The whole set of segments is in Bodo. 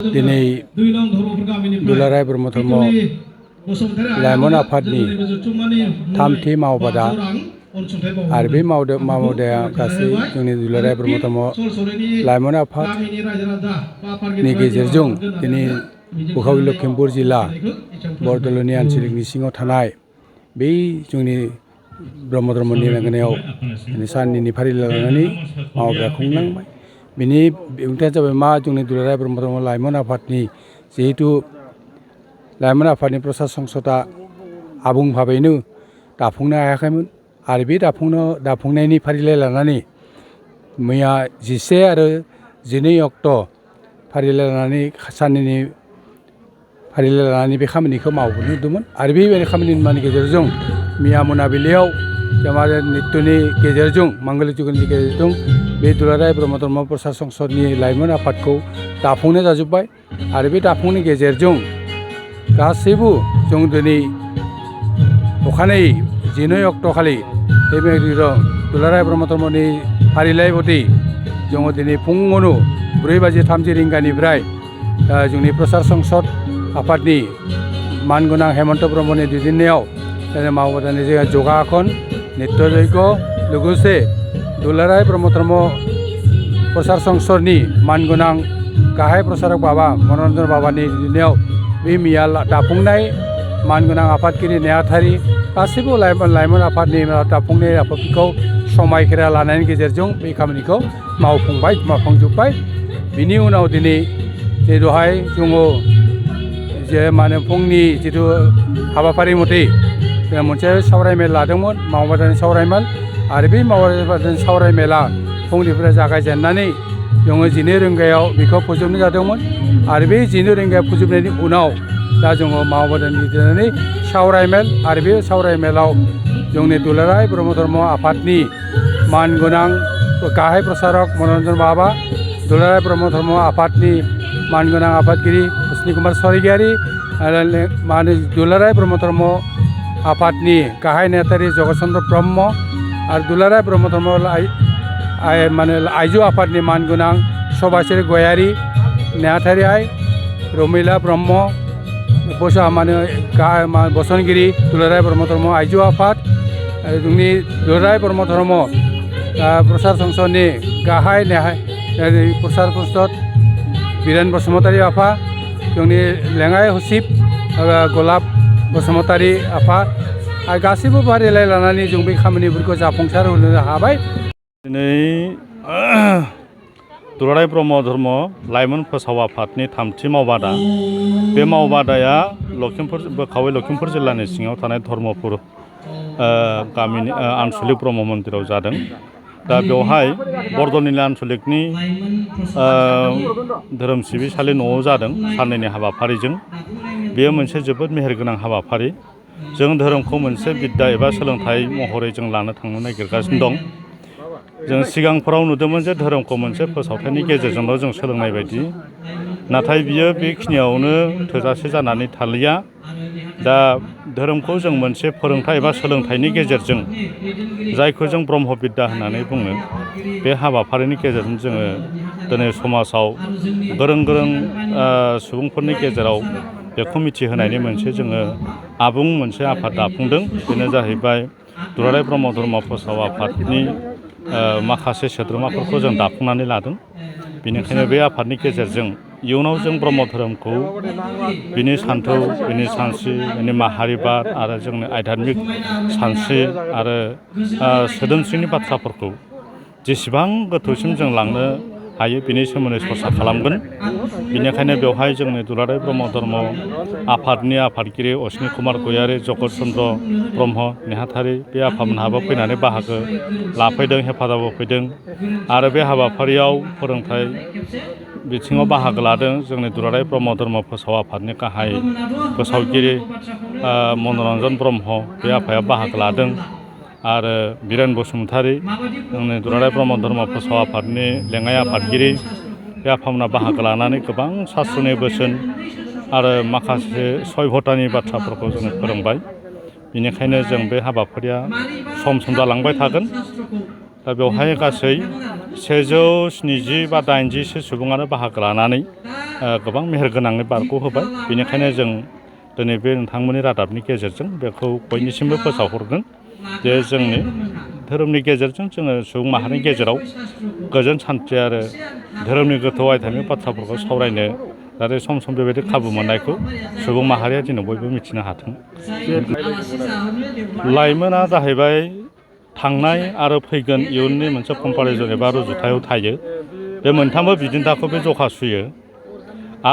दिनै दुलाराय ब्रह्म धर्म लाइमोन आफादनि थामथि मावबादा आरो बे मावबादाया गासै जोंनि दुलाराय ब्रह्म धर्म लाइमोन आफादनि गेजेरजों दिनै बुखावलि लखिमपुर जिल्ला बरदलनि आनसलिकनि सिङाव थानाय बै जोंनि ब्रह्म धर्मनि लांगोनायाव साननिनि फारिलाइ लानानै मावबादा खुंलांबाय। बिनि ओंथिया जाबाय मा जोंनि दुलाराय ब्रह्म धर्म लाइमोन आफादनि जिहेतु लाइमोन आफादनि प्रसार संसदआ आबुं भाबैनो दाफुंनो हायाखैमोन आरो बे दाफुंनायनि फारिलाइ लानानै मैया 10 आरो 12 अक्ट' फारिलाइ लानानै साननिनि फारिलाइ लानानै बे खामानिखौ मावबोनो होदोंमोन आरो बेबायदि खामानिनि गेजेरजों मैया मोनाबिलियाव नित्यनि गेजेरजों मंगल जुगनि गेजेरजों बे दुलाराय ब्रह्म धर्म प्रसार संसदनि लाइमोन आफादखौ दाफुंनाय जाजोब्बाय आरो बे दाफुंनायनि गेजेरजों गासैबो जों दिनै अखानायै 12 अक्ट' खालि बे दुलाराय ब्रह्म धर्मनि फारिलाइ बायदि जोङो दिनै फुङावनो 4:30 रिंगानिफ्राय जोंनि प्रसार संसद आफादनि मानगोनां हेमन्त ब्रह्मनि दैदेननायाव मावबादानि जायगा जगाखन नित्य जयग लोगोसे दुलाराय ब्रह्म धर्म प्रसार संसदनि मानगोनां गाहाय प्रसारक बाबा मनरन्जन बाबानि दैदेननायाव बे मैया दाफुंनाय मानगोनां आफादगिरि नेहाथारि गासैबो लाइमोन आफादनि दाफुंनाय आफादखौ समायखेरा लानायनि गेजेरजों बे खामानिखौ मावफुंजोब्बाय। बिनि उनाव दिनै दहाय जोङो जे माने फुंनि जिथु हाबाफारि मथे मोनसे सावरायमेल लादोंमोन मावबादानि सावरायमेल आरो बे मावबादानि सावरायमेला फुंनिफ्राय जागायजेननानै जोङो 12 रिंगायाव बेखौ फोजोबनाय जादोंमोन आरो बे 12 रिंगायाव फोजोबनायनि उनाव दा जोङो मावबादानि दैदेननानै सावरायमेल आरो बे सावरायमेलाव जोंनि दुलाराय ब्रह्म धर्म आफादनि मानगोनां गाहाय प्रसारक मनरन्जन बाबा दुलाराय ब्रह्म धर्म आफादनि मानगोनां आफादगिरि अस्नि कुमार स्वरगियारि आरो दुलाराय ब्रह्म धर्म आफादनि गाहाय नेहाथारि जगत चन्द्र ब्रह्म आरो दुलाराय ब्रह्म धर्म आइजो आफादनि मानगोनां सभाश्री गयारि नेहाथारि रमिला ब्रह्म बसनगिरि दुलाराय ब्रह्म धर्म आइजो आफाद जोंनि दुलाराय ब्रह्म धर्म प्रसार संसदनि गाहाय प्रसार संसद बिरेन बसुमतारी आफा जोंनि लेङाइ हसिब गलाब बसुमतारी आफा आरो गासैबो फारिलाइ लानानै जों बे खामानिफोरखौ जाफुंसार होनो हाबाय। दिनै दुलाराय ब्रह्म धर्म लाइमोन फोसाव आफादनि थामथि मावबादा बे मावबादाया बुखावलि लखिमपुर जिल्लानि सिङाव थानाय धर्मपुर गामिनि आनसलिक ब्रह्म मन्दिराव जादों। दा बेवहाय बरदलनि आनसलिकनि धोरोम सिबिसालि न'आव जादों साननैनि हाबाफारिजों। बेयो मोनसे जोबोद मेहेरगोनां हाबाफारि। जों धोरोमखौ मोनसे बिद्दा एबा सोलोंथाइ महरै जों लानो थांनो नागिरगासिनो दं। जों सिगांफोराव नुदोंमोन जे धोरोमखौ मोनसे फोसावथायनि गेजेरजोंल' जों सोलोंनाय बायदि, नाथाय बियो बेखिनियावनो थोजासे जानानै थालिया। दा धोरोमखौ जों मोनसे फोरोंथाइ एबा सोलोंथाइनि गेजेरजों जायखौ जों ब्रह्म बिद्दा होननानै बुङो, बे हाबाफारिनि गेजेरजों जोङो दिनै समाजाव गोरों सुबुंफोरनि गेजेराव बेखौ मिथिहोनायनि मोनसे जोङो आबुं मोनसे आफाद दाफुंदों। बेनो जाहैबाय दुलाराय ब्रह्म धर्म फोसाव आफादनि माखासे सोद्रोमाफोरखौ जों दाफुंनानै लादों। बेनिखायनो बे आफादनि गेजेरजों इयुनाव जों ब्रह्म धोरोमखौ बिनि सान्थौ, बिनि सानस्रि, बिनि माहारिबाद आरो जोंनि आध्यात्मिक सानस्रि आरो सोदोमस्रिनि बाथ्राफोरखौ जेसेबां गोथौसिम जों लांनो हायो बिनि सोमोन्दै सरसा खालामगोन। बेनिखायनो बेवहाय जोंनि दुलाराय ब्रह्म धर्म आफादनि आफादगिरि अस्नि कुमार गयारि, जगत चन्द्र ब्रह्म नेहाथारि बे आफादमोनहाबो फैनानै बाहागो लाफैदों, हेफाजाब होफैदों आरो बे हाबाफारियाव फोरोंथाइ बिथिङाव बाहागो लादों जोंनि दुलाराय ब्रह्म धर्म फोसाव आफादनि गाहाय फोसावगिरि मनरन्जन ब्रह्म बे आफाया बाहागो लादों आरो बिरेन बसुमतारी जोंनि दुलाराय ब्रह्म धर्म फोसाव आफादनि लेङाइ आफादगिरि बे आफामोनहा बाहागो लानानै गोबां सास्त्रनि बोसोन आरो माखासे सयभतानि बाथ्राफोरखौ जोङो फोरोंबाय। बेनिखायनो जों बे हाबाफारिया सम जालांबाय थागोन। दा बेवहाय गासै 170 बा 80 सुबुङानो बाहागो लानानै गोबां मेहेरगोनाङै बारग'होबाय। बेनिखायनो जों दिनै बे नोंथांमोननि रादाबनि गेजेरजों बेखौ बयनिसिमबो फोसावहरगोन जे जोंनि धोरोमनि गेजेरजों जोङो सुबुं माहारिनि गेजेराव गोजोन सान्थि आरो धोरोमनि गोथौ आयदानि बाथ्राफोरखौ सावरायनो जाहाथे सम सम बेबायदि खाबु मोननायखौ सुबुं माहारिया दिनै बयबो मिथिनो हाथों। लाइमोना जाहैबाय थांनाय आरो फैगोन इयुननि मोनसे कम्पारिजन एबा रुजुथायाव थायो। बे मोनथामबो बिदिन्थाखौ बे जखा सुयो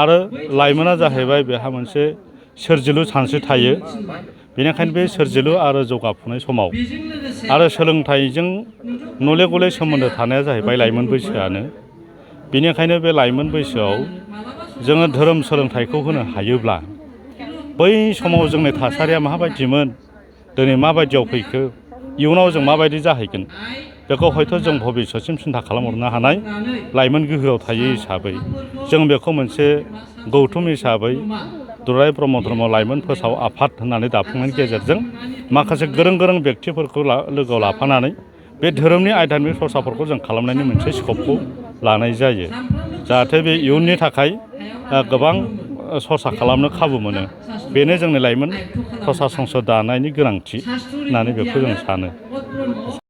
आरो लाइमोना जाहैबाय बेहा मोनसे सोरजिलु सानस्रि थायो। बेनिखायनो बे सोरजिलु आरो जौगाफुनाय समाव आरो सोलोंथाइजों नले गले सोमोन्दो थानाया जाहैबाय लाइमोन बैसोआनो। बेनिखायनो बे लाइमोन बैसोआव जोङो धोरोम सोलोंथाइखौ होनो हायोब्ला बै समाव जोंनि थासारिया माबायदिमोन, दिनै माबायदियाव फैखो, इयुनाव जों माबायदि जाहैगोन, बेखौ हयथ' जों भबिस्वतसिम सिन्था खालामहरनो हानाय लाइमोन गोहोआव थायो हिसाबै जों बेखौ मोनसे गौथुम हिसाबै दुलाराय ब्रह्म धर्म लाइमोन फोसाव आफाद होननानै दाफुंनायनि गेजेरजों माखासे गोरों गोरों बेक्तिफोरखौ लोगोआव लाफानानै बे धोरोमनि आयदानि सरसाफोरखौ जों खालामनायनि मोनसे स्कपखौ लानाय जायो। जाहाथे बे इयुननि थाखाय गोबां सरसा खालामनो खाबु मोनो। बेनो जोंनि लाइमोन प्रसासनसो दानायनि गोनांथि होननानै बेखौ जों सानो।